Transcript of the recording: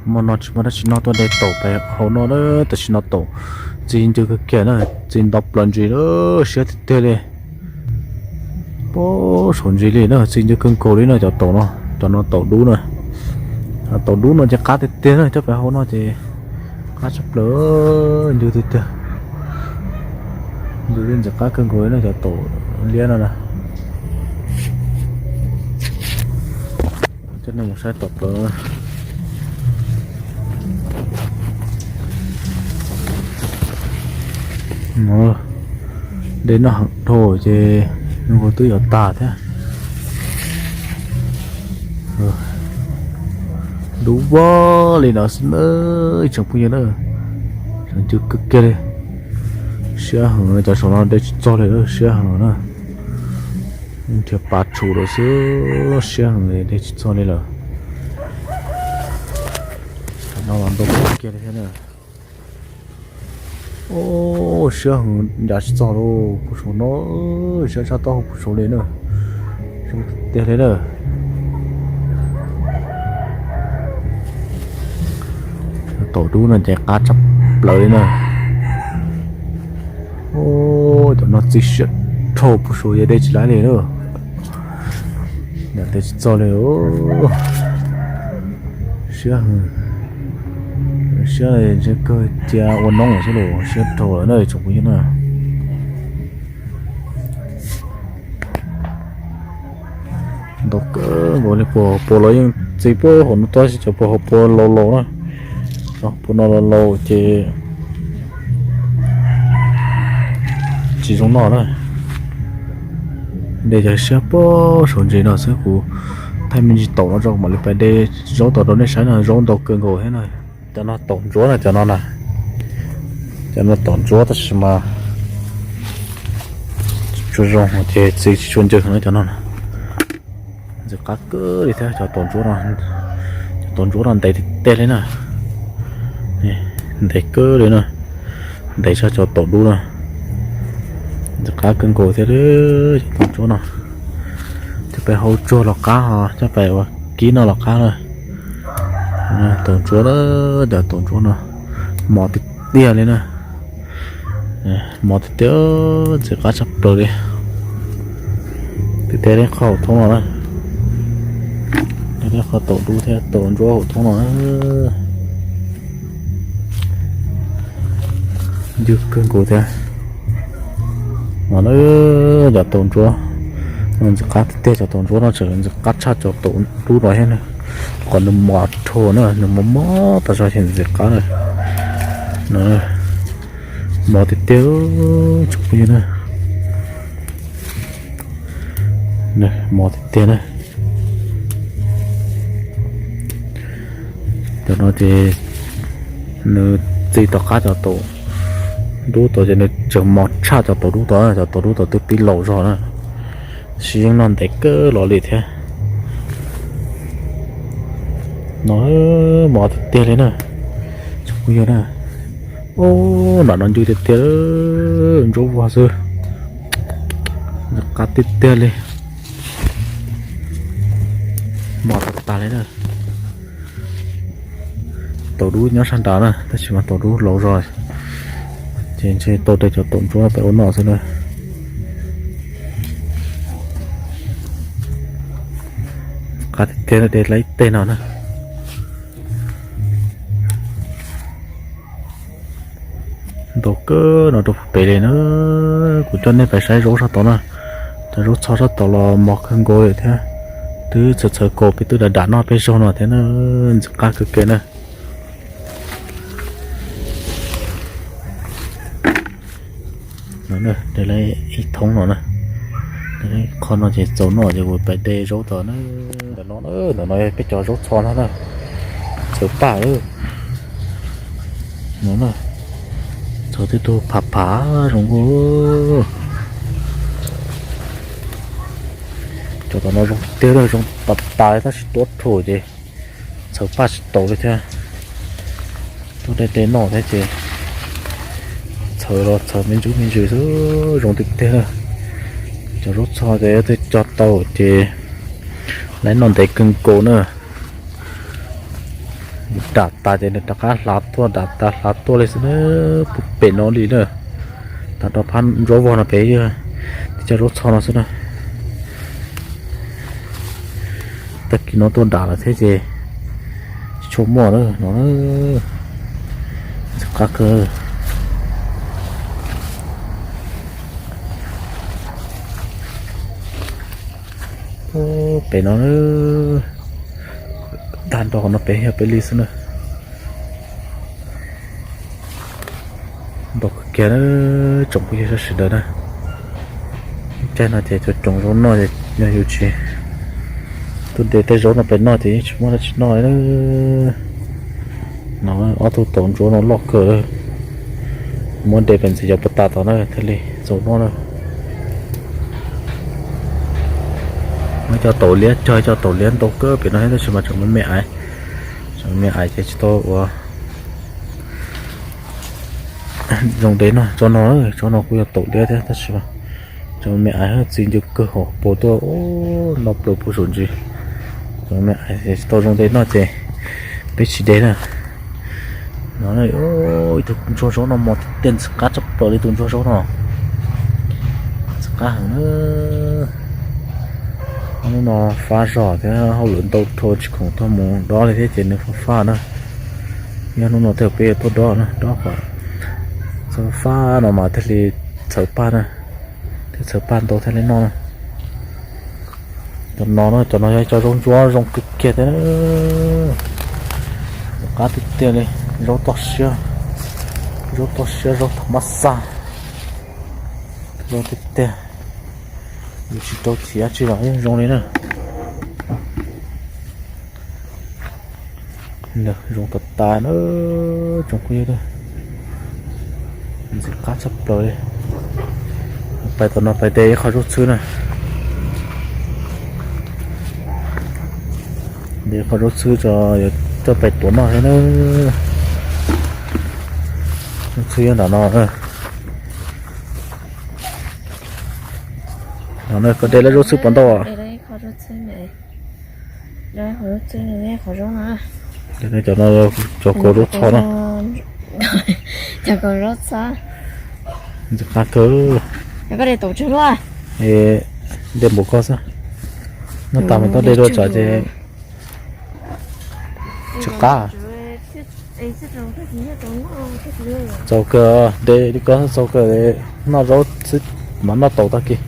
Hmo no tsis muaj dab tsi noj tuaj de taum pem hauv no na, tam sim no taum txi ncw kawg kiag na, txi nto plaws ntsis na, siab tiag tiag li. Pab saum ntsis li na, txi ncw kawg nkaus li na cov taum no, cov no taum dub na. Taum dub no ces qab tiag tiag na, coj pem hauv no ces qab tshaj plaws, ncw tiag tiag. Ncw li ntxim qab kawg nkaus li na cov taum liab no na. Coj nej mus saib tom plaws. Dej noj heev dhau ces nws kuj twb yuav tag thiab. Dub vog li no xwb na, ib tsoom phooj ywg na. Ncw kawg kiag li. Siab heev, cov saum no de tsis txog li, siab heev na. Nrhiav pav tshum lawm xwb, siab heev li, de tsis txog li lawm. Tam no los ntau kawg kiag li thiab na. Siab heev, ncav tsis txog lauj, puag saum no, siab tshaj taub hau puag saum li na. Zoo tiag li na. Taum dub no ces qab tshaj plaws li na. Cov no txi siab dhau puag saum, yog de tsis laib li na. Yog de tsis txog li. Siab, siab ntshe kawg cia ua noob xwb los siab dhau lawm na tsoom phooj ywg na. Ntau kawg nkaus li, puag hauv paus los yeej txi puag hauv no tuaj, cov puag hauv paus laus laus na. Cov puag no laus laus ces tsis zoo noj na. De cov siab puag saum ntsis no xwb, kuv thaij me ntsis taum no tso kuv mam li pais de zaub tom rau nej saib no, zaub ntau kawg nkaus thiab na. Cov no taum ntsuab na, cov no na. Cov no taum ntsuab tab sis mas tsis tshua zoo ces txi tsis tshua ncw na cov no na. Ntxim qab kawg li thiab cov taum ntsuab no. Cov taum ntsuab no ntev tiag tiag li na. Ntev kawg li na. Ntev tshaj cov taum dub na. Ntxim qab kawg nkaus thiab cov taum ntsuab no. Coj pem hau tsuag los qab, ho coj pem ua kib noj los qab na. Taum ntsuab, cov taum ntsuab no mos tiag tiag li na. Mos tiag tiag, ntxim qab tshaj plaws li. Twb tias qhov hauv thoob no na, qhov taum dub thiab taum ntsuab hauv thoob no na. Ncw kawg nkaus thiab. No na, cov taum ntsuab no ntxim qab tiag tiag, cov taum ntsuab no tseem ntxim qab tshaj cov taum dub no thiab na. Qhov nws mos dhau na, nws mos mos tas zog ces ntxim qab na. Mos tiag tiag, tsoom phooj ywg na. Mos tiag tiag na. Cov no ces nws txi tom qab cov taum dub tod ces nws tseem mos tshaj cov taum dub tod, cov taum dub tod twb pib laus zog na. Tab sis yeej noj ntev kawg los li thiab. No mos tiag tiag li na. Tsoom phooj ywg na. Ub, nram no ncw tiag tiag, ntsuab vog xwb. Qab tiag tiag li. Mos tas tas li na. Taum dub nyob sab nrad na, tab sis mas taum dub laus zog, ces ntshe tau de cov taum ntsuab pem ua noj xwb na. Qab tiag tiag, de laib teg no na. Ntau kawg no rau pem li na. Kuv coj nej pais saib zaub sab tod na. Cov zaub txho sab tod los mos kawg nkaus li thiab. Twb txhawv txhawv kaus, peb twb dam dam noj peb zaug no thiab na. Ntxim qab kawg kiag na. No na, de lawm ib thoob no na. Qhov no ces txaus noj ces kuv pais de zaub tod na. Ntawm no, ntawm no peb cov zaub txho no na. Txhawv paj lawm. No na, txhawv tib tug pham pham zoo nkauj. Cov tom no zoo tiag, zoo tas tas tab sis tuab rhuam ces txhawv paj tsis taus li thiab. Tuaj de de noj thiab ces txhawv los txhawv me ntsis me ntsis xwb, zoo tiag tiag na. Cov zaub txho ces yog twg cog tau ces lawv noj ntev kawg nkaus na. Nws dam tas ces nws rov qab hlav tuaj, dam tas hlav tuaj li xwb na. Pem no li na, tas rau phab zaub vog no pem yog tib co zaub txho no xwb na. Tag kis no tuaj dam lawm thiab ces tsis tshua muaj na no. Ntxim qab kawg. Pem no, tag nrho qhov no pem yog peb li xwb na. Ntau kawg kiag na, tsoom phooj ywg sawv daws na. Lub caij no ces cov tsoom zaub noj yog yus tsis tuaj de tej zaub no pem noj ces yeej tsis muaj dab tsi noj li na. No ob tug taus ntsuab no loj kawg, muab de pem ntxiv cov puag ta tod na thiaj li txaus noj na. Muab cov taus liab cog, cov taus liab ntau kawg pem no thiab tab sis mas tseem me me aiv, tseem me me aiv ces tsis tau ua zoo de noj. Tsob no, tsob no kuj yog taus liab thiab tab sis mas tseem me me aiv, txi ncw kawg hauv puag tuaj, noj plaws puag saum ntsis. Tseem me me aiv ces tsis tau zoo de noj ces peb tsis de na. No ib tug ntsuag zaub no mos tiag tiag, ntxim qab tshaj plaws li tus ntsuag zaub no. Ntxim qab heev na. Hnub no fab zog thiab hauj lwm ntau dhau tsis khoom tuaj mus dob li thiab ces nws fab fab na. Yog hnub no tej zaum peb yuav tuaj dob na, dob kom txog fab no mas thiaj li txhawv paj na, thiaj txhawv paj ntau thiaj li noj na. Cov no, cov no yog cov zaub ntsuab zoo kawg kiag thiab. Ntxim qab tiag tiag li, zaub toj siab, zaub toj siab, zaub thaum mab xaj, zoo tiag tiag. Yus tsis rau txim dab tsi los yeej zoo li na. Zoo tas tas na, tsoom phooj ywg. Ntxim qab tshaj plaws li. Pais tom no pais de ib qho zaub txhwb na. De ib qho zaub txhwb tso, yuav coj pais tuav noj thiab na. Zaub txhwb nyob nram no. No koj de lawm zaub txhwb puas ntau? Cov no cov kaus zaub txho na. Cov kaus zaub txho. Ntxim qab kawg. De npaum koj xwb. Noj tas mas tau de dua tsam ces tsis qab. Txaus kawg, de li koj txaus kawg, noj zaub xwb mas noj tau tag kis.